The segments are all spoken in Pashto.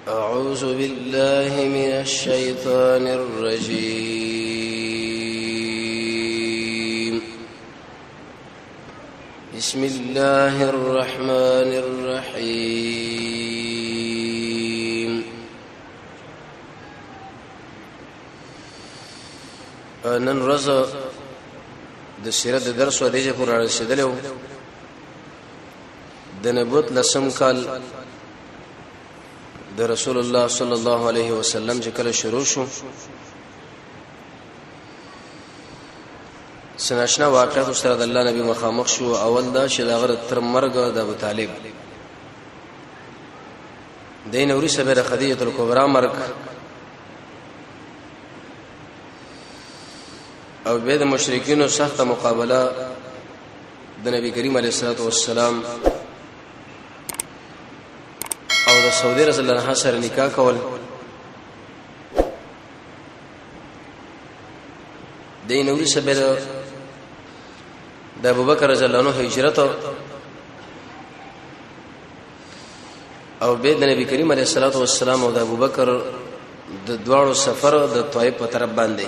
أعوذ بالله من الشيطان الرجيم. بسم الله الرحمن الرحيم. نن ورځ د سیرت د درس و دې پورې رسیدلو د نبوت لسم کال د رسول الله صلی الله علیه وسلم چې کله شروع شو، سناشنا واقعات سره د الله نبی مخامخ شو. اول دا چې دا غره تر مرګ د ابو طالب دین ورسره به خدیجه الکبرى مرګ او به د مشرکینو سخته مقابله د نبی کریم علیه الصلاۃ والسلام او د سعودي رضی الله عنها سره نکاح کول. دین ورسره به د ابوبکر رضی الله عنه هجرت او به د نبی کریم علیه الصلاۃ والسلام او د ابوبکر د دواړو سفر د طائف په طرف باندې.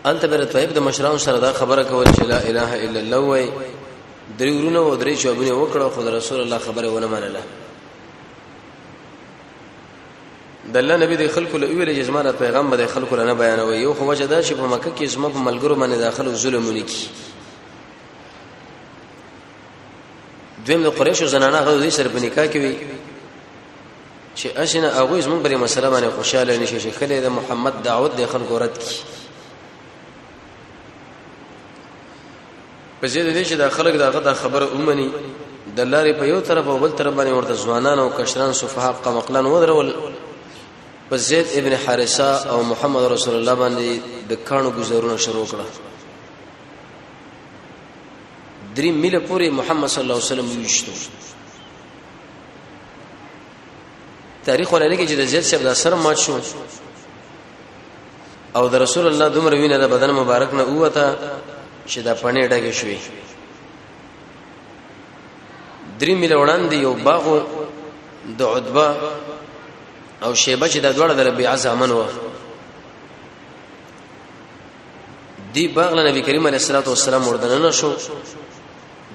انت بر طائف د مشرانو سره دا خبره کول چې لا اله الا الله وای. درې ورونه او درې چوبونه وکړه، خو د رسول الله خبره ونه منله. د الله نبی د خلکو له ویل چې زما د پیغام به د خلکو نه بیانوي. یو خو وجه دا چې په مکه کې زما په ملګرو باندې داخلو ظلمونه کی. دویم د قریشو زنانه هغه دوی سره په نکاح کې وي چې اسنه هغه زمونږ پر مسله باندې خوشاله نشي چې کله د محمد دعوت د خلکو رد کی. په زید دې چې د خلک دغه د خبره اومني، د لارې په یو طرف او بل طرف باندې ورته ځوانان او کشران صفها قمقلان ودرول. په زید ابن حارثه او محمد رسول الله باندې د کانو گزارونه شروع کړه. درې میله پورې محمد صلی الله علیه وسلم ویشتو. تاریخ ولا لګي چې د زید صاحب د سر مات شو او د رسول الله دومره وینه د بدن مبارک نه اوته چې دا پڼې ډګې شوې. درې میله وړاندې یو باغ د عتبه او شیبه چې د دواړه د ربيعه زامن و، دی باغ له نبی کریم علیه الصلاه والسلام وردننه شو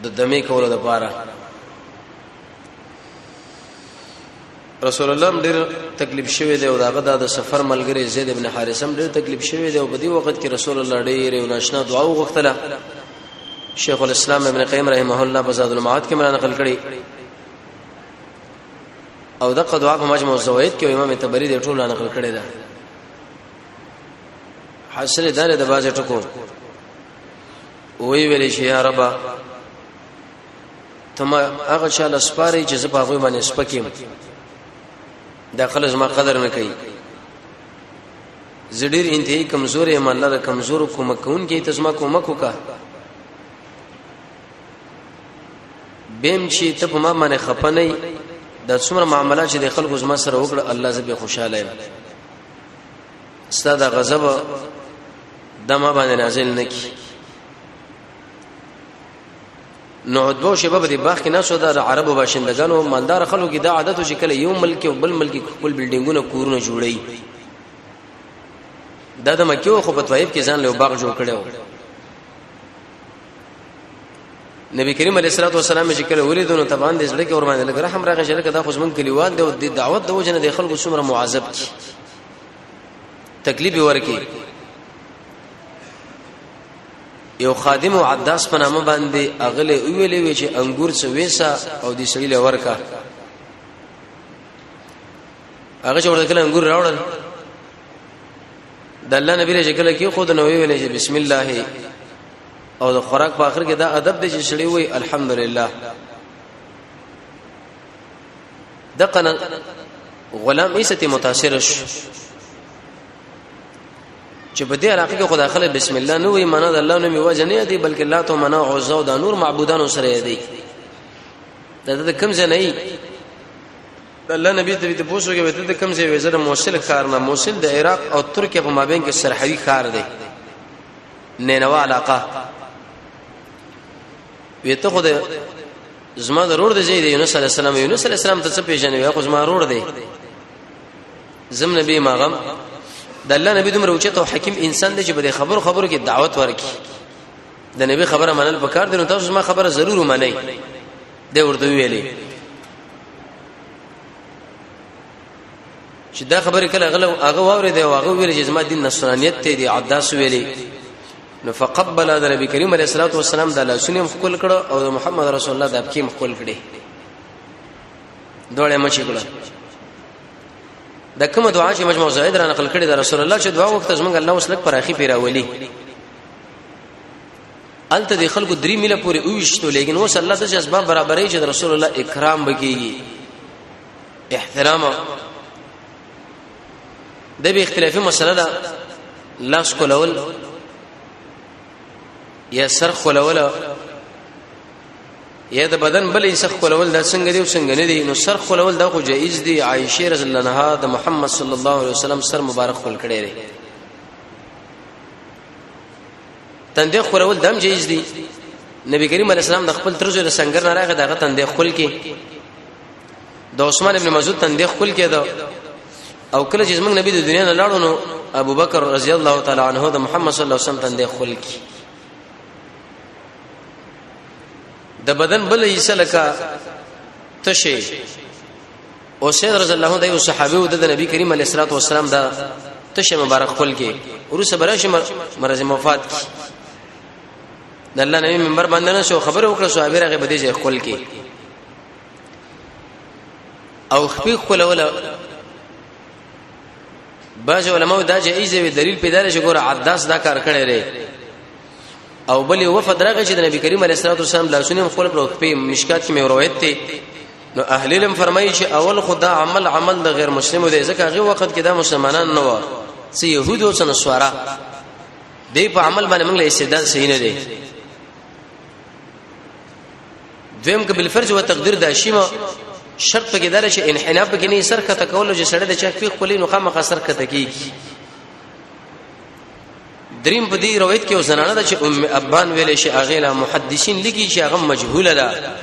د دمه کولو د پاره. رسول الله ډیر تکلیف شوی دی او داغه د سفر ملګری زید ابن حارثه ډیر تکلیف شوی دی. او په دې وخت کې رسول الله ډیر یو ناشنا دعا وغوښتله. شیخ الاسلام ابن قیم رحمه الله په زاد المعاد کې مرانه نقل کړی او دغه دعا په مجموع الزوائد کې امام تبری د ټولو نقل کړی ده. حاصل دار د باز ټکو وی ویل شي یا رب تم هغه چا لسپاري چې زه په هغه باندې سپکیم، دا خلک زما قدر نه کوي، زه ډیر انتهایی کمزور یم، الله د کمزور کومک کوونکی ته زما کومک وکا. بیم چې ته په ما باندې خپه نه، دا څومره معاملات چې د خلکو زما سره وکړه الله زه به خوشاله یم. ستا د غضب د ما باندې نازل نکی. نو عتبه شیبه په دې باغ کې ناسو د عربو باشندګانو مالدار خلکو کې دا عادت چې کله یو ملک او بل ملک خپل بلډینګونه کورونه جوړي. دا د مکه خو په طائف کې ځان له باغ جوړ کړو. نبی کریم علیه الصلاه والسلام چې کله ولید نو تبان دې زړه کې ور باندې لګ رحم راغی چې لکه دا خو زمون کلیوال دی او د دعوت د وجنه د خلکو څومره معذب کی تکلیف ورکی. یو خادم او عداس په نامه باندې اغله ویلې وی چې انګور څه وېسا او دې سړي له ورکا. هغه چې ورته کله انګور راوړل د الله نبی له کله کې خود نو ویلې چې بسم الله، او د خوراک په اخر کې دا ادب دی چې سړي وی الحمدلله. دقه غلام عیسی متاثر شو چې په دې علاقه کې خدای خلک بسم الله نه وي، معنا د الله نوم وجه نه دی، بلکې الله ته معنا عزا او د نور معبودانو سره دی. دا د کوم ځای نه دی؟ د الله نبی ته ته پوښتنه کوي ته د کوم ځای وزر موصل کار نه، موصل د عراق او ترکیه په مابین کې سرحدي کار دی، نینوا علاقه. وی ته خو د زما ضرور دی زید یونس علی السلام. یونس علی السلام ته څه پیژنې؟ خو زما ورور دی، زم نبی ماغم. د الله نبی دومره اوچت او حکیم انسان دی چې په خبرو خبرو کې دعوت ورکي. د نبی خبره منل پکار دی، نو تاسو زما خبره ضرور ومنئ. دی ورته ویلې چې دا خبره کله غلو هغه واورې دی، هغه ویل چې زما دین نصرانیت ته دی. عداس ویلې نو فقبل د نبی کریم علیه الصلاه والسلام د لاسونو خپل کړه او د محمد رسول الله د ابکیم خپل کړي، دوړې مچ کړه. د کومه دعا چې مجموع زاید را نقل کړي د رسول الله چې دعا وخت زمونږ الله وسلک پر اخی پیراولي، الته د خلکو درې میله پورې اوښتو، لیکن اوس الله د اسباب برابرې چې رسول الله اکرام بکیږي، احترام. د به اختلافي مسله ده، لاس کولول یا سر خولول یا د بدن بل حصہ خولول، دا څنګه دی او څنګه نه دی؟ نو سر خولول دا خو جایز دی. عائشه رضی الله عنها د محمد صلی الله علیه وسلم سر مبارک خول کړی دی. تندې خولول دم جایز دی. نبی کریم علیه السلام د خپل ترزو د سنگر نه راغی، دغه تندې خول کې د عثمان ابن مسعود تندې خپل کېده. او کله چې زمنګ نبی د دنیا نه لاړو، نو ابو بکر رضی الله تعالی عنہ د محمد صلی الله علیه وسلم تندې خپل کی. د بدن بل حصہ لکه تشه، او سید رضی الله عنه د صحابي او د نبی کریم علیه الصلاه والسلام دا تشه مبارک خپل کې ورسره برش مرز مفات کی. د الله نبی منبر باندې نه شو، خبره وکړه، صحابه راغه بده ځای خپل کې او خپل خپلول. بعض علماء دا جایز وی، دلیل پیدا شي، ګوره عداس دا کار کړی دی. او بل وفد راغی چې د نبی کریم علیه الصلاه والسلام لاسونه خپل کړو په مشکات کې مې روایت دی. نو اهل علم فرمایي چې اول خدا عمل عمل د غیر مسلمو دی، ځکه هغه وخت کې دا مسلمانان نه و، چې يهود او نصارا دی، په عمل باندې موږ له استدلال صحیح نه دی. دویم که بالفرض و تقدیر دا شیما شرط پکې دار چې انحناء پکې نه، سر کته کول، چې سړی د چا په خپلې نو خامخا سر کته کیږي. دریم په دې روایت کې زنانه ده چې ام ابان ویلې شي، اغه له محدثین لیکي چې هغه مجهوله ده.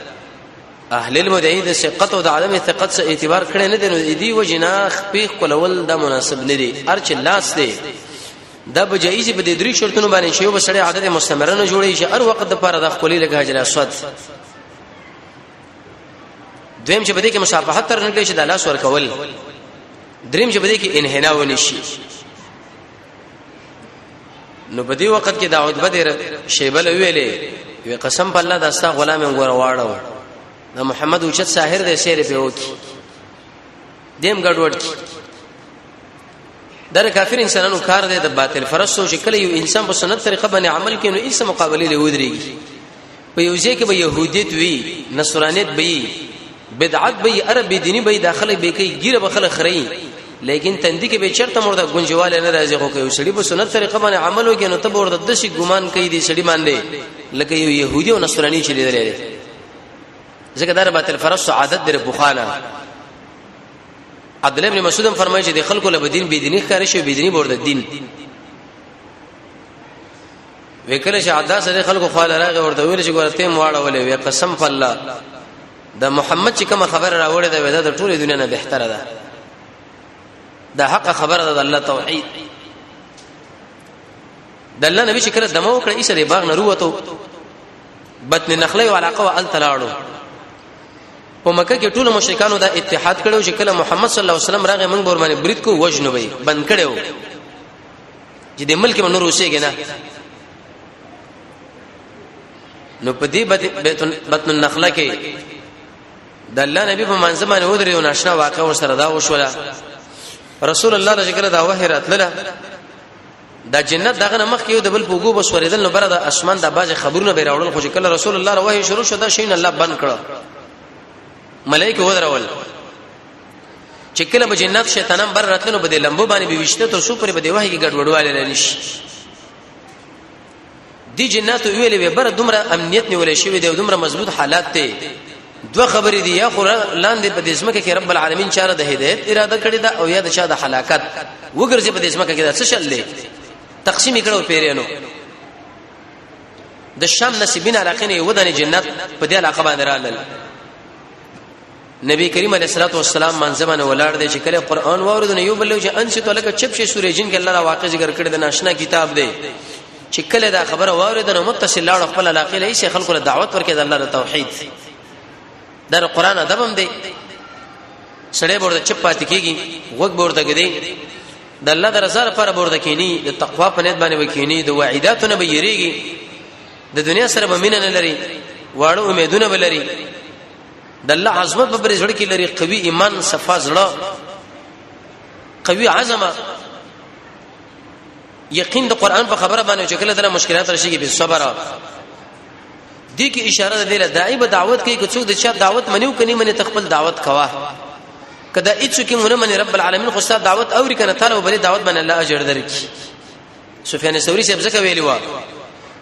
اهل علم د دې ثقت او د عدم ثقت سره اعتبار کړي نه دي، نو دې وجنا خپې خپلول د مناسب نه دي. ارچ لاس دی دا به جایز په دې درې شرطونو باندې چې یو سړی عادت مستمره نه جوړي چې هر وخت د پاره د خپلې لګه حجر اسود. دویم چې په دې کې مصافحه تر نه کړي چې د لاس ور کول. دریم چې په دې کې انحنا ونشي. نو په دې وخت کې داود بدر شیبل ویلې وی قسم په الله دا ستا غلام ګور واړو، دا محمد اوچت ساحر دې سیر په وکی دیم ګډوډ کی. در کافر انسانانو کار دی د باطل فرستو چې کله یو انسان په سنت طریقه باندې عمل کوي، نو ایسه مقابله له ودرېږي. په یو ځای کې به يهودیت وي، نصرانیت به، بدعت به، عرب دینی به، داخله به کوي، ګیره به خلک خري، لیکن تندې کې به چرته مرده ګنجواله نه راځي. خو کوي سړي په سنت طریقه باندې عمل وکړي، نو ته ورته د شي ګمان کوي دي سړي باندې لکه یو يهودي او نصراني چې لیدل، ځکه دا باطل فرست عادت در بوخانه. عبد الله ابن مسعود هم فرمایي چې د خلکو له بدین بی دیني ښکار شي، بی دیني ورته دین وکړه. چې عدا سره خلکو خواله راغی، ورته ویل چې ګوره تیم واړه ولې؟ وی قسم په الله د محمد چې کومه خبره راوړې ده، دا د ټوله دنیا نه بهتره ده، دا حق خبره ده، د الله توحید. د الله نبی چې کله دمو کړه، ایسه د باغ نه وروته، بطن نخله او علاقه وال تلاړو. په مکه کې ټول مشرکانو دا اتحاد کړو چې کله محمد صلی الله علیه وسلم راغی، موږ ور باندې برید کو، وجنو به بند کړو چې د ملک منور اوسېږي نه. نو په دې بطن النخله کې د الله نبی په منځ باندې ودرې او ناشنا واقع ور سره دا وشوله. رسول الله د ذکر دا وحی راتلله، دا جنت دغه نه مخ کې یو د بل پوګو بس ورېدل، نو بره د اسمان د باز خبرونه به راوړل. خو چې کله رسول الله وحی شروع شو، دا شین الله بند کړ، ملائکه ودرول. چې کله به جنات شیطانان بر راتلنو، به د لمبو باندې به وشته تر څو پورې به د وحی کې ګډوډواله را نشي. دی جناتو ویلې وی بر دومره امنیت نیول شوی دی او دومره مضبوط حالات دی، دوه خبرې دي: یا خو لاندې په دې ځمکه کې رب العالمین چاره د هدایت اراده کړې ده، او یا د چا د هلاکت وګرځي په دې ځمکه کې. دا څه شل دی؟ تقسیم کړو پیرانو. د شام نصیبین علاقې نه یو دانه جنت په دې علاقه باندې رالل. نبی کریم علیه الصلاه والسلام منځ باندې ولاړ دی چې کله قران واورید نو یو بل چې انس ته لکه چپ شي. سورې جن کې الله را واقع ذکر کړی د ناشنا کتاب دی چې کله دا خبره واورید نو متصل لاړ خپل علاقې له شي خلکو له دعوت ورکړي د الله د توحید. دا قران ادب هم دی، سړی ورته چپ پاتې کیږي، غوږ ورته کېږي، د الله د رضا لپاره ورته کینی، د تقوا په نیت باندې وکینی، د وعیداتو نه به یریږي، د دنیا سره به مینه نه لري، واړه امیدونه به لري، د الله عظمت به پر زړه کې لري، قوي ایمان، صفا زړه، قوي عزم، یقین د قران په خبره باندې چې کله دغه مشکلات راشي به صبر. دې کې اشاره ده له داعی به دعوت کوي، که څوک د چا دعوت منیو کني منی تخپل دعوت کوا، کدا هیڅ کې مونږ منی رب العالمین خو ستاسو دعوت اوري کنه، تعالی وبري دعوت باندې الله اجر درکړي. سفیان ثوری صاحب ځکه ویلی و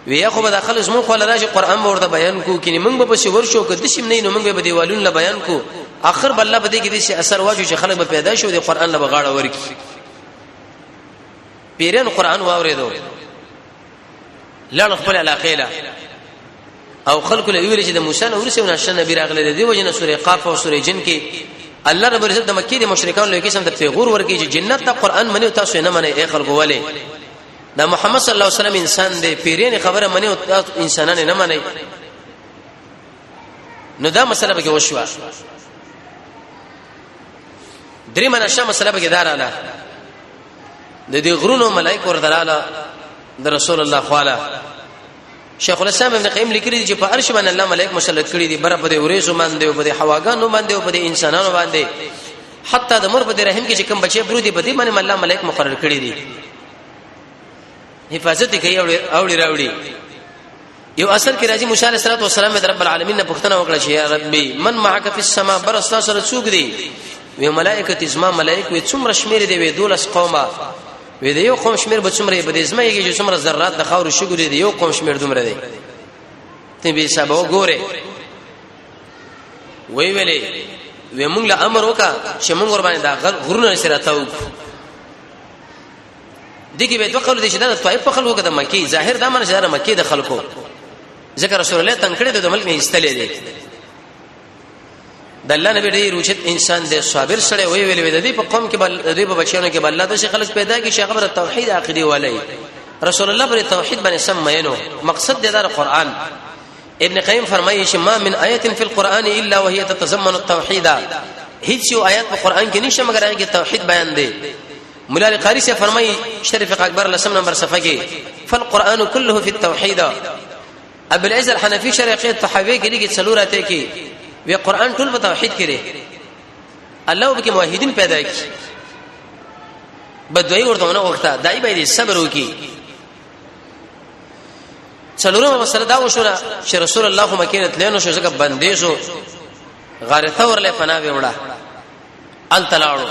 وی خو به داخل زمو خو راشي قران ورته بیان کو کینی موږ به پسې ورشو، که دشم نه نو موږ به دیوالون له بیان کو، اخر بل الله به دې کې دې اثر واجو چې خلک به پیدا شو د قران له بغاړه ورکی. پیران قران واورېدو، لړ خپل علاقې له او خلکو له ویل چې د موسی نو ورسې نشه نبی راغله. دی وجنه سورې قاف او سورې جن کې الله رب العزت د مکې د مشرکانو له قسم د پیغور ورکی چې جنت ته قران منی او تاسو نه منئ. ای خلکو، ولې دا محمد صلی الله علیه وسلم انسان دی، پیرین خبره منی او تاسو انسانان نه منئ؟ نو دا مسله به کې وشوه. درې منشه مسله به کې داراله د دې غرونو ملائکه ورته د رسول الله خواله. شیخ الاسلام ابن قیم لیکلی چې په عرش باندې الله ملائک مسلط کړی دي، بر په دې ورېزو باندې او په دې حواګانو باندې او په دې انسانانو باندې، حتی د مور په دې رحم کې چې کوم بچي پروت دي په دې باندې الله ملائک مقرر کړی دي، حفاظت کوي اوړي راوړي. یو اصل کې راځي موسی علیه السلام د رب العالمین نه پوښتنه وکړه چې یا ربي من معک فی السما، بر استاد سره څوک دي؟ وی ملائکه زما ملائک. وی څومره شمیر دی؟ وی 12 قومه. وی د یو قوم شمیر به څومره؟ به د زما یې چې څومره ذرات د خاور شګو دي، یو قوم شمیر دومره دی. ته به حساب وګوره. وی ویلې وی مونږ له امر وکا چې مونږ ور باندې دا غرونه سره تاو. دغه به دوه قول دي چې دا د طائف په خلکو کې د مکی ظاهر دا معنی چې دا مکی د خلکو ذکر رسول الله تنگ کړی د ملک نه ایستلې دي. د الله نبی ډیر اوچت انسان دی، صابر سره وی ویل د دې په قوم کې بل د دې په بچیانو کې بل الله د خلک پیدا کی چې هغه توحید عقیده ولای. رسول الله پر توحید باندې سم مینو مقصد دی دا قرآن. ابن قیم فرمایي چې ما من آیت فی القرآن الا وهي تتضمن التوحید، هیڅ یو آیت په قرآن کې نشته مګر هغه کې توحید بیان دی. مولا علی قاری سے فرمایي شریف اکبر لسم نمبر صفحه کې فالقرآن كله فی التوحید. ابو العز الحنفی شرح الطحاوی کې لیکي څلور اته کې وی قرآن ټول په توحید کې دی، الله وبکه موحدین پیدا کی. بدوی ورته نه وخته دای به صبر وکي. څلورمه مسله دا وشوله چې رسول الله خو مکه ته تلینو شو ځکه بندې شو، غار ثور له پناه وړه ال تلاړو.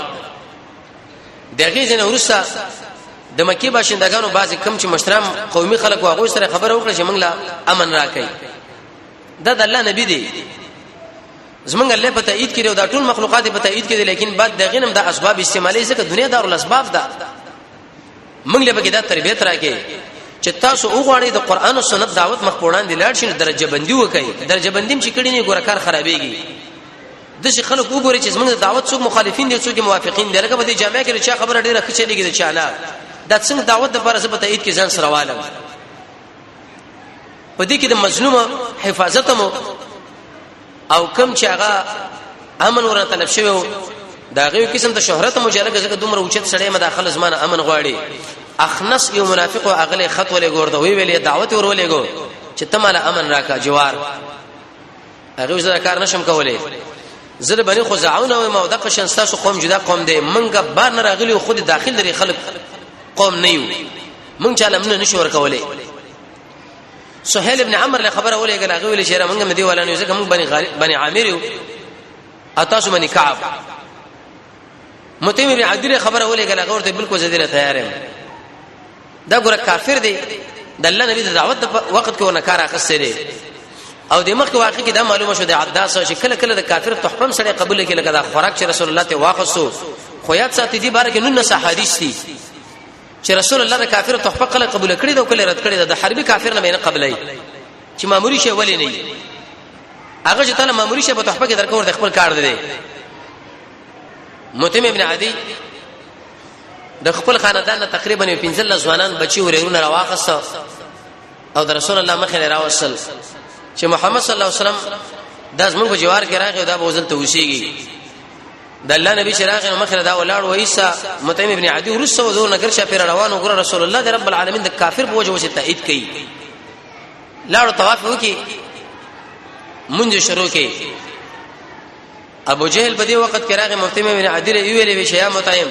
دغه ځنه ورسته د مکی باشندگانو بعضی کم چې مشران قومي خلک واغو سره خبره وکړه چې موږ لا امن راکړي، دا د الله نبی دی، زمونږ الله په تایید کړي او دا ټول مخلوقات په تایید کړي، لیکن بعد دغه نم د اسباب استعمالي ځکه دنیا دار الاسباب ده، موږ له بګی دا تربیت راکې چې تاسو وغواړئ د قران او سنت دعوت مخ پوړان دي لاړ شئ، درجه بندي وکړئ. درجه بندي چې کړي نه ګور کار خرابېږي. د شي خلک وګوري چې زمونږ د دعوت څوک مخالفین دي، څوک موافقین دي، لکه په دې جامعه کې چې خبره ډیره ښه چلیږي د چاله دا څنګه دعوت د پاره په تایید کې ځان سره والم. په دې کې د مظلوم حفاظت مو او کم چې هغه امن ورته طلب شوی دا غیو قسم د شهرت مجالګه ځکه دومره اوچت سړی مداخله زمانه امن غواړي. اخنس یو منافق او اغله خط ولې ګور دا وی ویلې دعوت ورولې ګو چې تماله امن راکا جوار. هغه زه کار نشم کولای، زه د بني خزاعونه او ما دغه شان تاسو قوم جدا قوم دی، منګه بار نه راغلی خو د داخل لري خلک قوم نه یو، مونږ چاله مونږ نشو ورکولای. سهيل ابن عمرو له خبره ولېګل، هغه ویل چې مونږ مدي ولا نه ځکه مونږ بني غالب بني عامر یو تاسو بني كعب. متیم ابن عدی خبره ولېګل، هغه ورته بالکل زديره تیار یم. دا ګوره کافر دی، د الله نبی د دعوت د وخت کې ونه کار اخیستی دی. او د مخکې واقع کې دا معلومه شو د عداس چې کله کله د کافر تحفم سره قبول کړي، لکه دا خوراک چې رسول الله ته واخصو. خو یاد ساتي دي بار کې نن حدیث دي چې رسول الله د کافر تحفه کله قبول کړي دا کله رد کړي، دا د حربي کافر نه نه قبلای. چې معمولی شی ولې نه هغه چې تعالی معمولی شی په تحفه کې درکور د خپل کار دی. متم ابن عدی د خپل خاندان نه تقریبا 15 ځوانان بچي ورېرونه راواخست او د رسول الله مخې له راوصل چې محمد صلی الله علیه وسلم د زموږ په جوار کې راغی او دا بوزل ته وسیږي. د الله نبی چې راغی نو مخې دا ولاړ و عیسی متیم ابن عدی ورسره ودور نګر شه پیر روان وګره رسول الله د رب العالمین د کافر په وجه وسه تایید کړي. لاړو طواف وکي، منځ شروع کړي. ابو جهل په دې وخت کې راغی، متیم ابن عدی له ویلې وی شیا متیم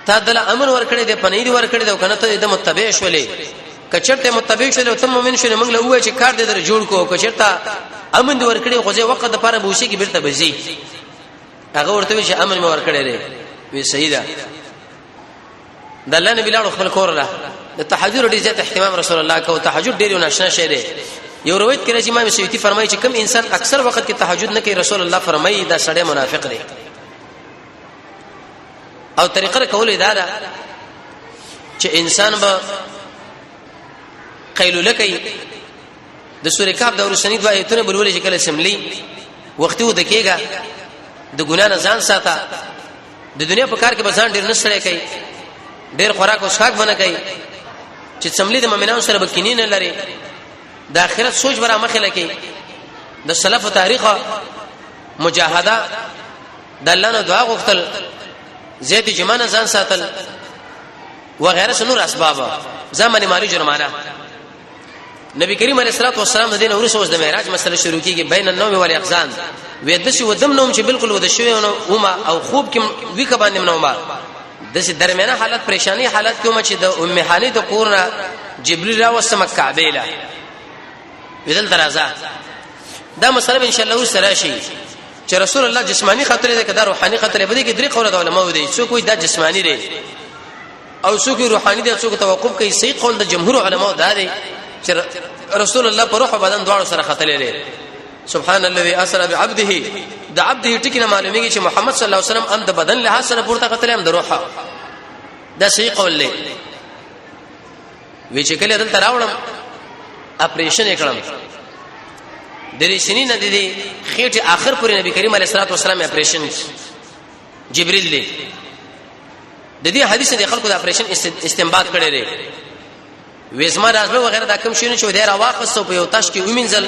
تا دل امر ورکړی دی، پنې دی ورکړی دی کنه ته د متبع شولې، کچرته متبع شولې ته مؤمن شولې، موږ له وای چې کار دې در جوړ کو، کچرته امن دی ورکړی خو زه وخت د پاره بوشي کې بیرته بزي. هغه ورته وی چې امن مې ورکړی دی. وی صحیح ده. د الله نبی لاړو خپل کور له د تهجد ډیر زیات اهتمام رسول الله کو، تهجد ډیر ناشنا شه دی. یو روایت کې راځي امام سیوطی فرمایي چې کوم انسان اکثر وخت کې تهجد نه کوي، رسول الله فرمایي دا سړی منافق دی. او طریقه کول دا ده چې انسان به قیلوله کوي. د سورې کهف د ورسنی دوه ایتونه بلولې چې کله سملی وختي ود کېګا، د ګنا نه ځان ساته، د دنیا په کار کې به ځان ډیر نه ستړی کوي، ډیر خوراک او څښاک بنه کوي، چې څملي د مؤمنانو سره به کینې نه لري، د آخرت سوچ برا مخې لکې، د سلف تاریخ مجاهده، د الله نه دعا غوښتل، زیات جمانه ځان ساتل وغیرہ سنور اسباب، ځان مالي جرمانه. نبی کریم علیه الصلاه والسلام د دین ورسره اوس د معراج مسله شروع کیږي. بین النوم والاقزان وې د شی ودم نوم چې بالکل ود شوی نو وما او خوب کې ویکه باندې نو ما د سي درمیانه حالت پریشانی حالت کوم چې د ام هانی د کور نه جبريل راوسته کعبه له ودل درازه. دا مسله ان شاء الله سره شي چې رسول الله جسمانی خطر دی کدا روحاني خطر دی. کې درې قول د علماو دي، څوک وایي دا جسمانی دی او څوک روحاني دي، څوک توقف کوي. صحیح قول د جمهور علماو دا دی چې رسول الله پر روح بدن دواړو سره ختلې دی. سبحان الذي اسرا بعبده، د عبده ټکی نه معلومیږي چې محمد صلی الله علیه وسلم هم د بدن له سره پورته ختلې هم د روح. دا صحیح قول دی. وی چې کله دلته راوړم اپریشن کړم د دې سینې نه دي خېټه اخر پورې نبی کریم علیه الصلاه والسلام اپریشن جبريل دی. د دې حدیث د خلکو د اپریشن استنباط کړی دی. وېزما رازله وغیرہ دا کوم شي چې دی را واخستو په یو تاش کې ومنځل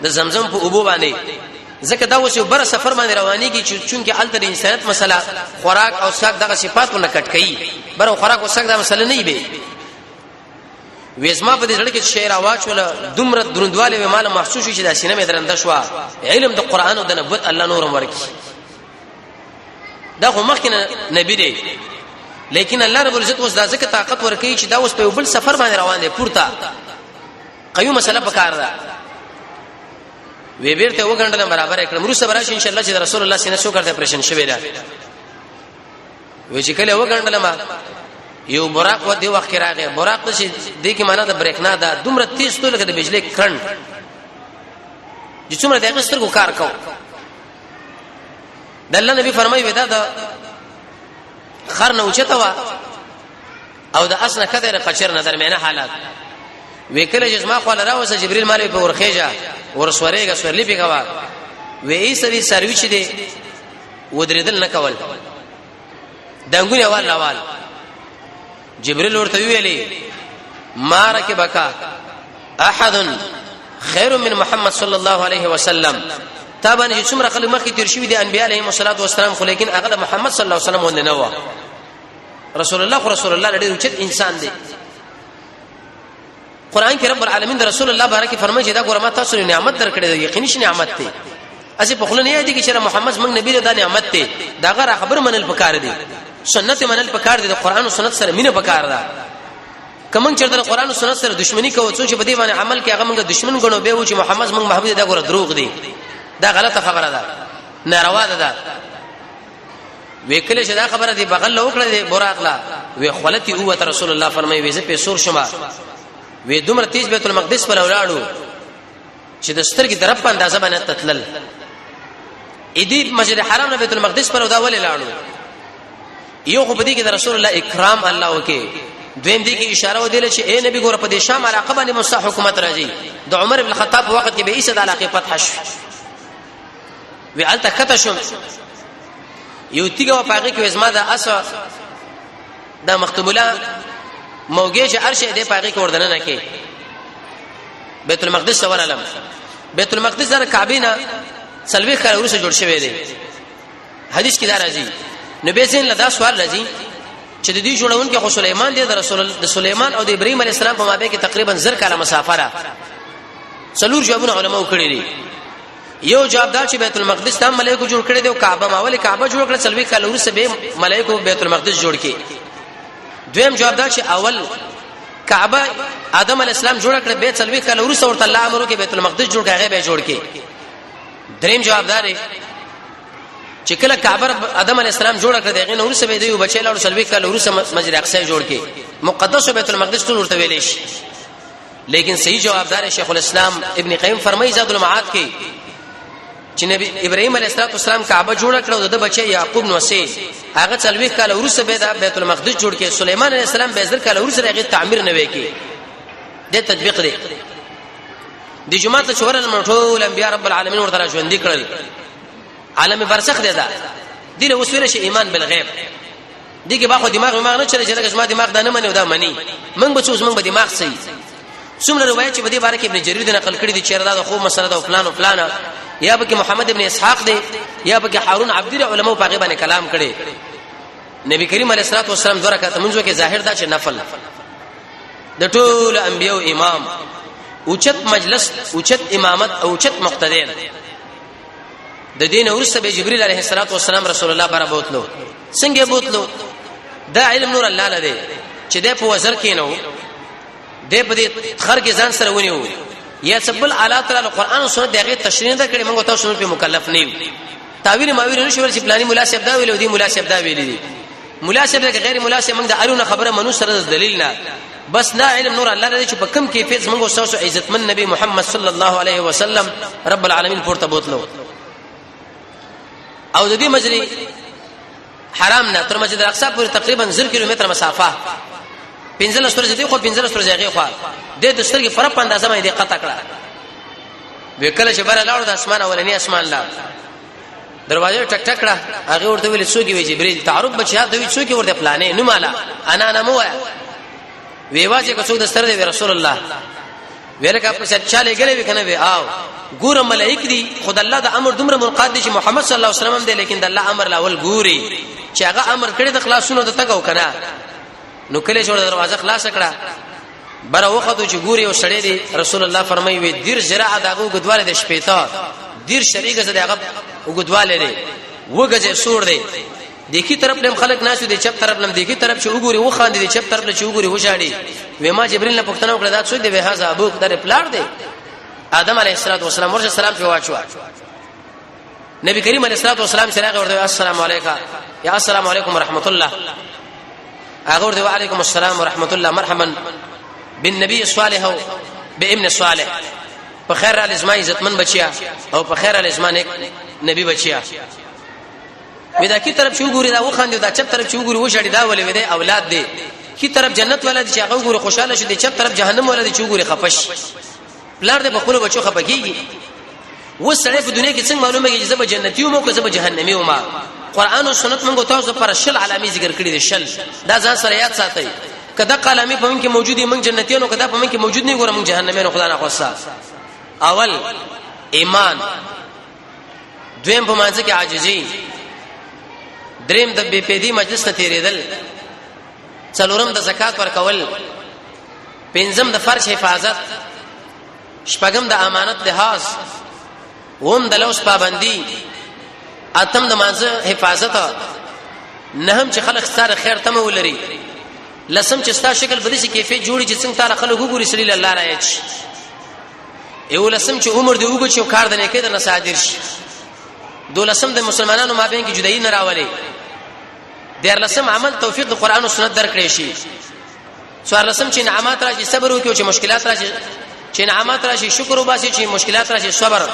د زمزم په اوبو باندې، ځکه دا اوس یو بر سفر باندې روانيږي چې چونکه الته د انسانیت مسله خوراک او څښاک دغه صفات نه کټ کوي، بر خوراک او څښاک دا مسله نه وي. وېزما په دې زړه کې شعر واچول دومره دروندواله مې مال محسوس شو چې دا سینه مې درنده شو. علم د قران او د نبوت الله نور ورکی. دا خو مخکې نبی دی، لیکن الله رب العزت اوس دا ځکه طاقت ورکوي چې دا اوس په بل سفر باندې روان دی، پورته قیوم مسله پکار ده. وی بیرته وګڼل برابر کړم روسه براش ان شاء الله چې رسول الله سینه شو کرته اپریشن شوی دا. وی چې کله وګڼل ما یو براق و دی وخت کې راغی. براق چې دې کې معنا د برېښنا ده، دومره تیز تو لکه د بجلی کرنٹ چې څومره دغه سترګو کار کو. د الله نبی فرمایي ودا د خر نه اوچته وا او د اسنه کده قچر نه درمیانه حالات. وکله چې ما خو راوسه جبريل مال په ورخېجا ورسورېګه سورلی پیګوا وې ای سری سروي چې دی ودریدل نه کول دنګونه وال وال. جبريل ورته ویلي ما رکبک احد خير من محمد صلى الله عليه وسلم. تا باندې څومره خلک مخکې تیر شوی دي انبیاء علیهم الصلاه والسلام، خو لیکن هغه د محمد صلی الله علیه وسلم ونه نه و. رسول الله خو رسول الله ډېر اوچت انسان دی. قران کې رب العالمین د رسول الله بارک فرمایي چې دا ګوره ما تاسو له نعمت درکړې ده، یقیني شي نعمت دی. اسی په خله نه یادې چې محمد موږ نبی دا نعمت دی، دا غره خبر منل پکار دی، سنت منل پکار دی، د قران او سنت سره مینه پکار ده. کوم چې د قران او سنت سره دښمنی کوو، څو چې په دې باندې عمل کې هغه موږ دښمن غنو به و چې محمد موږ محبوب دا ګوره دروغ دی، دا غلطه خبره ده، ناروا ده. وکله چې دا خبره دی بغل له وکړه دی براق لا وی خلتی او ته رسول الله فرمایي وی زه په سور شمه وی دومره تیز بیت المقدس پر ولاړو چې د سترګې درپ په اندازه باندې تتلل. اې مسجد حرام نه بیت المقدس پر دا ولې لاړو؟ یو خو په دې کې د رسول الله اکرام الله وکي. دویم دې کې اشاره ودیل چې اے نبی ګور په دې شام علاقه باندې مستا حکومت راځي. د عمر ابن خطاب په وخت کې به ایسه د علاقې فتح شو. وی الته کته شوم، یو تیګه په هغه کې زما د اسه د مختوم الله موګه چې ارشه دې په هغه کې وردنه نه کې بیت المقدس ورالم. بیت المقدس در کعبه نه سلوي کال ورسره جوړ شوی دی، حدیث کې دا راځي. نو به ځین لدا سوال راځي چې د دې جوړون کې خو سليمان دی، د رسول د سليمان او د ابراهيم عليه السلام په مابین کې تقریبا 1000 کاله مسافه ده. څلور جوابونه علماو کړی دي. یو جواب دا چې بیت المقدس تام ملائکه جوړ کړی دی او کعبه ما ولې کعبه جوړ کړه، څلوي کال ورسره به ملائکه بیت المقدس جوړ کړي. دویم جواب دا چې اول کعبه آدم علی السلام جوړ کړ، به څلوي کال ورسره ورته الله امر وکړي بیت المقدس جوړ کړي، هغه به جوړ کړي. دریم جواب دا دی چې کله کعبه آدم علی السلام جوړ کړ، دغه نور څه به دی بچی لاړ، څلوي کال ورسره مسجد اقصی جوړ کړي، مقدس بیت المقدس ټول ورته ویل شي. لیکن صحیح جواب دار شیخ الاسلام ابن قیم فرمایي زاد المعاد کې چې نبی ابراهیم علیه السلام کعبه جوړ کړو، د بچی یعقوب نو سي هغه څلوي کال ورسره به د بیت المقدس جوړ کړي، سليمان علیه السلام به زر کال ورسره هغه تعمیر نه وکړي. د تطبیق دی د جمعه ته چورل ټول انبیا رب العالمین ورته ژوند کړل. عالم برزخ دی، دا دی له وسوله شي ایمان بالغیب دي کې باخو دماغ ما نه چلے چې لکه زما دماغ دا نه مني او دا مني، موږ به څوس موږ به دماغ سي. څومره روایت چې په دې باره کې ابن جرير نقل کړی دی چې دا د خو مسله ده فلان او فلان، یا به کې محمد ابن اسحاق دی یا به کې هارون عبد علماء په غیبه کلام کړي. نبی کریم علیه الصلاه والسلام دوه رکعات منځو کې ظاهر دا چې نفل د ټول انبیو امام، اوچت مجلس، اوچت امامت او اوچت مقتدین. د دین ورسته به جبرئیل علیه السلام رسول الله بره بوتلو. څنګه بوتلو؟ دا علم نور الله لده چې د په وزر کې نو د په دې خر کې ځان سره ونیو یا سبل اعلی تعالی قرآن او سنت دغه تشریح نه کړي، موږ تاسو په مکلف نه یو. تاویل ماویل نه شو چې پلاني مولا صاحب دا ویل او دی مولا صاحب دا ویل دي. مولا صاحب دا غیر مولا صاحب موږ د ارونه خبره منو سره دلیل نه. بس لا علم نور الله لري چې په کم کیفیت موږ تاسو عزتمن نبی محمد صلی الله علیه وسلم رب العالمین پورته بوتلو. او د دې مجري حرام نه تر مسجد الاقصی پورې تقریبا 0 کیلومتر مسافه، 15 ورځې دی، خو 15 ورځې هغه خو د سترګې فرق په اندازه باندې قطع کړه. وکله چې بره لاړو د اسمان اولنی اسمان لا دروازه ټک ټک کړه، هغه ورته ویل څوک وی؟ جبريل. تعارف بچیا ته وی څوک ورته؟ پلانې نو مالا انا نه مو وی واځي که څوک د سره دی؟ رسول الله. ویلکه په چاله ګلې وکنه وی آو ګوره ملائک دي، خد الله د امر دومره منقاد دي چې محمد صلی الله علیه وسلم دی، لیکن د الله امر لاول ګوري چې هغه امر کړی د خلاصونو د تګو کنه. نو کله چې دروازه خلاص کړه بره وخت چې ګوري او سړی دی، رسول الله فرمایي وی دیر زراعه دغه وګدواله د شپېته دیر شریګه زده هغه وګدواله دی وګځه سور دی. د کی طرف لم خلق ناسو، د چپ طرف لم، د کی طرف چې وګوري و خاندي، د چپ طرف له چې وګوري وژاړي. وې ما جبريل نه پوښتنه وکړه دا څوک دی؟ به هاذا ابوک، در پلار دی آدم علیه السلام ورشه سلام په واچو. نبی کریم علیه السلام چې راغی ورته السلام علیکم یا السلام علیکم ورحمت الله، هغه ورته وعلیکم السلام ورحمت الله، مرحبا بالنبي الصالح بابن الصالح، په خیر علی زما عزتمن بچیا او په خیر علی زما نیک نبی بچیا. ودا کی طرف چې وګوري دا وخاندي، دا چپ طرف چې وګوري وشړي، دا ولې؟ ودا اولاد دی. کی طرف جنت ولا دي چې هغه وګوري خوشاله شي، دی چپ طرف جهنم ولا دي چې وګوري خپش. پلار دې په خپل بچو خپه کیږي. و سړی په دنیا کې څنګه معلومه کیږي چې زه به جنتی وم او که زه به جهنمی وم؟ قران او سنت موږ تاسو پر شل علامې ذکر کړې دي، شل. دا ځان سره یاد ساتئ، کدا قلمي په موږ کې موجودي موږ جنتیانو، کدا په موږ کې موجود نه ګوره موږ جهنمینو، خدا نه خوسته. اول ایمان، دویم په مانځ کې عاجزي، دریم د بی پیدي مجلس ته تیرېدل، څلورم د زکات ورکول، پنځم د فرش حفاظت، شپږم د امانت لحاظ، وم د لوس پابندي، اتم د مانځ حفاظت، نهم چې خلک ستاره خیر تمه ولري، لسم چې ستا شکل په دې کیفیت جوړي چې څنګه تعالی خلک وګوري سړي الله رايچ، یو لسم چې عمر دی وګ چې کار د نیکه د نصادر شي، دولسم د مسلمانانو مابین کې جدایي نه راولي، دیر لسم عمل توفیق د قران او سنت درکړي شي، څوار لسم چې نعمت راشي صبر وکړي، چې مشکلات راشي، چې نعمت راشي شکر وباسي، چې مشکلات راشي صبر،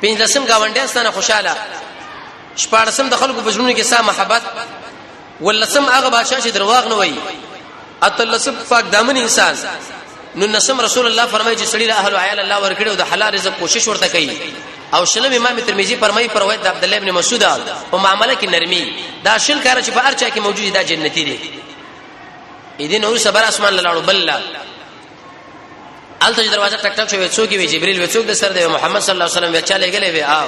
پنځلسم گاونډیان ستانه خوشاله، شپاړسم د خلکو په ژوند کې سا محبت، ولسم هغه بادشاہ چې درواغ نه وایي. اتلسم پاک دامن انسان. نو نسم رسول الله فرمایي چې سړي له اهل عیال الله ورکړي او د حلال رزق کوشش ورته کوي. او شلم امام ترمذی فرمایي پر روایت د عبد الله ابن مسعود په معاملې کې نرمي. دا شل کار چې په هر چا کې موجود دا جنتی دي. اې دې نور صبر اسمان لاړو بل الته دروازه ټک ټک شوې، څوک وی؟ جبريل وی. څوک د سر دی؟ محمد صلی الله علیه وسلم وی. چا لګلې وی؟ آو.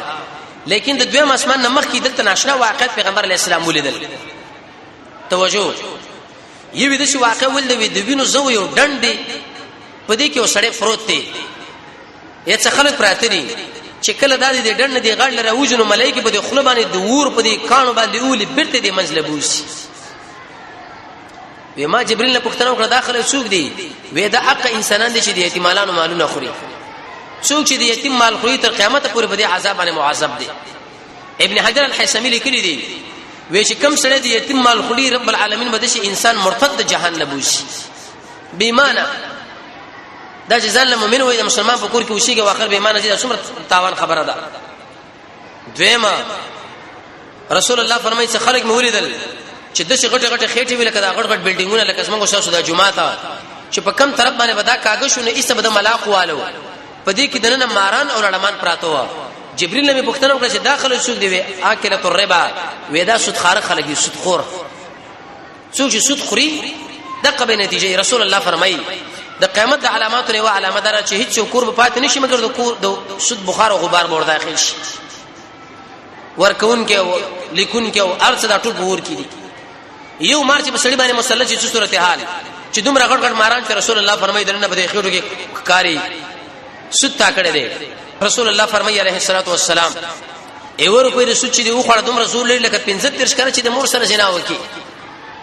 لیکن د دویم اسمان نه مخکې دلته ناشنا واقعیت پیغمبر علی السلام ولیدل. توجه، یوې د شي واقع ول دی، د وینو زو یو ډنډ دی، په دې کې وسړی پروت دی، یا څه خلک پراته دي، چې کله د دې ډنډ دی غړ لره وجنو ملایکه په دې خله باندې د ور په دې کانو باندې اولي بیرته دې منځ لبوسي. وی ما جبريل نه پوښتنه وکړه دا خلک څوک دي؟ وی دا حق انسانان دي چې د یتیمانو مالونه خوري. څوک چې د یتیم مال خوري تر قیامت پورې به د عذاب باندې معذب دي. ابن حجر الحیثمی لیکلی دی وی چې کم سړی د یتیم مال خوري، رب العالمین به د شي انسان مرتد د جهان لبوسي. بې ایمانه دا چې ځان له مؤمن وای، د مسلمان په کور کې وشيږي او اخر بې ایمانه دي، څومره تاوان خبره ده. دویمه، رسول الله فرمایي چې خلک مې ولیدل چې د څه غټه غټه خېټه وی، لکه دا غټ غټ بلډینګونه، لکه څنګه تاسو د جمعه ته چې په کم طرف باندې ودا کاږه شو نو ایسه به د ملاق والو، په دې کې دننه ماران او لړمان پراته و. جبريل نبی پوښتنه وکړه چې داخله څوک دی؟ وی اکله الربا، وی دا سود خاره خلک دي، سود خور. څوک چې سود خوري دغه به نتیجه. رسول الله فرمایي د قیامت د علاماتو یو علامه ده چې هیڅ کور به پاتې نشي مګر د کور د سود بخار او غبار به ور داخل شي. ورکون کې او لیکون کې او ارڅ دا ټول بور کې دي. یو مار چې په سړي باندې مسلط شي، صورت حال چې دومره غټ غټ ماران چې رسول الله فرمایي دنه په دې خېټو کې کاری سود تا کړی دی. رسول الله فرمایي علیه الصلاۃ والسلام ایور په رسول چې دی وخوړ دومره زور لري لکه 15 ترش کړه چې د مور سره زنا وکي،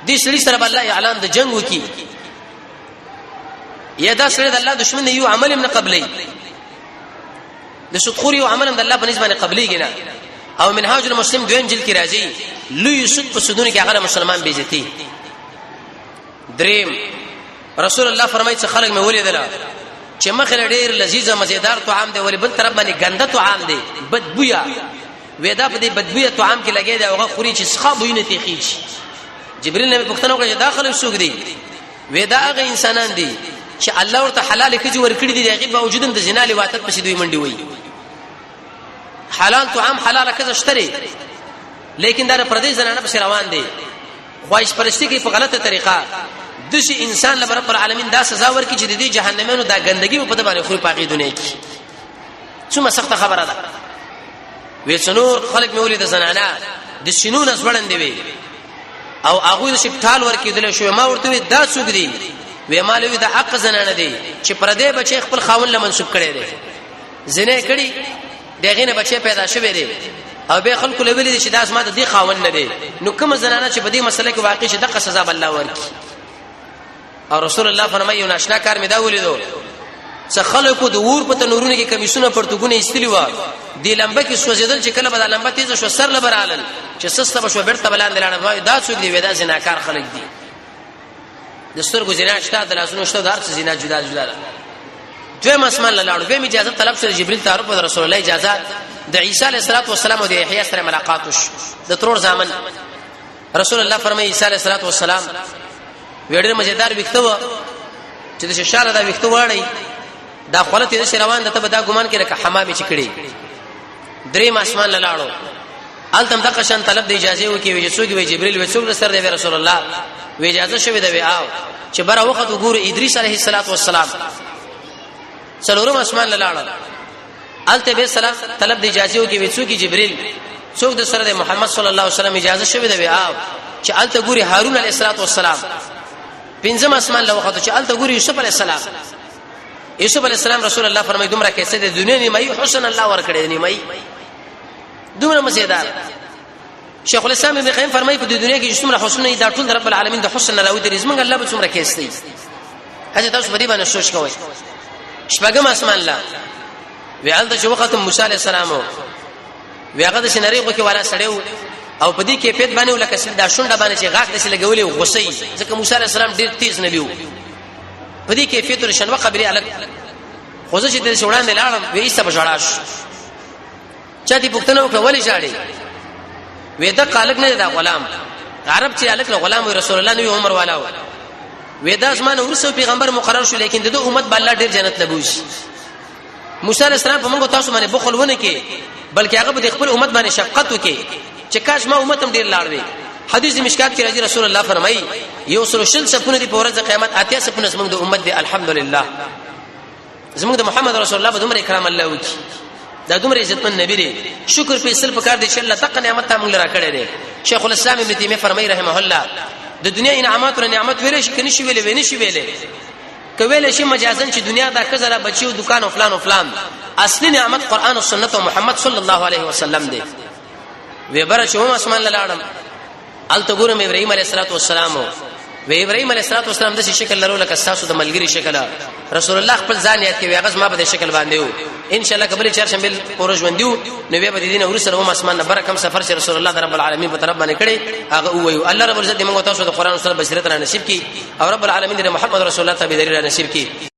دې سړي سره الله اعلان د جنگ وکي، یا دا سړی د الله دشمن یو عمل هم نه قبلې، د سودخوري یو عمل هم د الله په نسبت باندې قبليږي نه. او منهاج المسلم دویم جلد کې راځي لوی سود په سودونو کې هغه مسلمان بیزتی. دریم، رسول الله فرمایي چې خلک مې ولیدل چې مخه ډیر لذیذ مزیدار طعام دی، ولې بل طرف باندې ګنده طعام دی، بدبویا. ودا په دې بدبویا طعام کې لګی دی هغه خوري چې څخه بوی نه تیخیږي. جبريل نبی پوښتنه وکړه چې داخله څوک دي؟ ودا هغه انسانان دي چې الله ورته حلال کړي ورکړي دي، هغه باوجود د زنا لواطت پسې دوی منډي وي. حلال طعام حلال کزه شتري، لیکن دا پردې زنانه پسې روان دي، خواهش پرستی کوي په غلطه طریقه. دشي انسان له رب العالمین دا سزا ورکړي چې د دې جهنمونو دا ګندګي په دبانې خوري پاګې دنیا کې. څومره سخته خبره ده. وې څنور خلک مې ولید زنانه د سینو نه ځوړندې وي او هغه د شپټال ورکېدل شو. ما ورته وی دا څوک دي؟ وې مال وی د حق زنانه دي چې پردې بچي خپل خاون له منسوب کړي دي، زنه کړي، دغه نه بچي پیدا شوی دی او به خلکو له ویلي چې دا زما د دې خاون نه دی. نو کوم زنانه چې په دې مسله کې واقع شي دغه سزا به الله ورکړي. او رسول الله فرمایي یو ناشنا کار مې دا ولیدو چې خلکو د ور په تنورونو کې کمیسونه پرتګونه ایستلی و، د لمبه کې سوځیدل، چې کله به د لمبه تیزه شو سر لبرالل، چې سسته به شو بیرته بلاندې لاړه. وای دا څوک دی؟ ودا زناکار خلک دي. د سترګو زنا شته، د لاسونو شته، د هر څه زنا جدا جدا ده. دویم اسمان لاړو، به اجازه طلب شو، جبريل تعارف د رسول الله اجازه، د عیسی علیه السلام او د یحیی سره ملاقات وشو د ترور زامن. رسول الله فرمایي عیسی علیه السلام ویډر مزیدار وکته و چې د شاله دا وکته واړی دا خلت دې روان ده، ته به دا ګمان کې لکه حمامي چې کړي. درې ماسمان لاړو، التم دغه شان طلب د اجازه وکي، وی څوک؟ وی جبريل. وی څوک سر دی؟ رسول الله. وی اجازه شوی دی؟ او چې بره وخت وګوره ادریس علیه السلام. څلورم اسمان لاړو، الته به سلام طلب د اجازه وکي، وی څوک؟ جبريل. څوک د سره د محمد صلی الله علیه وسلم. اجازه شوی دی؟ او چې الته ګوري هارون علیه السلام. پنځم اسمان له وخت چې الته ګوري یوسف علیه السلام. یوسف علیه السلام رسول الله فرمایي دومره کیسه د دنیا نیمایي حسن الله ورکړي، نیمایي دومره مزیدار. شیخ الاسلام ابن قیم فرمایي په دنیا کې څومره حسن نه، دا ټول رب العالمین د حسن نه راوتري، زمونږ الله به څومره کیسه دی. هغه تاسو په دې باندې سوچ کوئ. شپږم اسمان لا وی هلته چې وخت موسی علی السلام وی هغه د سینری غو کې والا سړیو او په دې کې پیت باندې لکه دا شونډه باندې چې غاښ داسې لګولې غصې، ځکه موسی علی السلام ډیر تیز نبی وو. په دې کې پیت شنوه قبري الګ خو زه چې د وړاندې لاړم وی ایسته په ژړا شو. چا دې پوښتنه وکړه ولې ژاړې؟ وې دا قالق نه دا غلام عرب چې الک غلام رسول الله نبی عمر والا و وې دا زمانه ورسو پیغمبر مقرر شو، لیکن د امت به الله ډیر جنت لبوش. موسی علیہ السلام په موږ تاسو باندې بخل ونه کې، بلکې هغه به خپل امت باندې شفقت وکړي چې کاش ما امت هم ډیر لاړ وي. حدیث مشکات کې راځي، رسول الله فرمایي یو سل شل سپونه دي په ورځ قیامت، 80 سپونه زموږ د امت دي. الحمدلله زموږ د محمد رسول الله په دومره اکرام الله وکي، دا دومره عزتمن نبی دی، شکر په سل پکار دی چې الله تق نعمت ته موږ را کړی دی. شیخ الاسلام ابن تیمیه فرمایي رحمه الله، د دنیا انعامات او نعمت ویل شي کني شي ویلې ویني شي ویلې کویل شي مجازن چې دنیا دا خزره بچیو دکان او فلان او فلان، اصلي نعمت قران او سنت او محمد صلی الله علیه وسلم دی. وی بره چې هم اسمان لاړم، الته ګورم ابراهيم عليه السلام. و ابراهيم عليه السلام د شکل لرو لکه تاسو د ملګری شکل. رسول الله خپل ځان یاد کوي، هغه ما په شکل باندې وو. ان شاء الله قبل چهارشنبه پورې ژوند دیو نو بیا به دین ورسره هم اسمان نه برکم سفر چې رسول الله رب العالمین په طرف باندې کړي هغه وایو. الله رب العزت موږ تاسو د قران سره بصیرت را نصیب کړي او رب العالمین د محمد رسول الله تابعداري را نصیب کړي.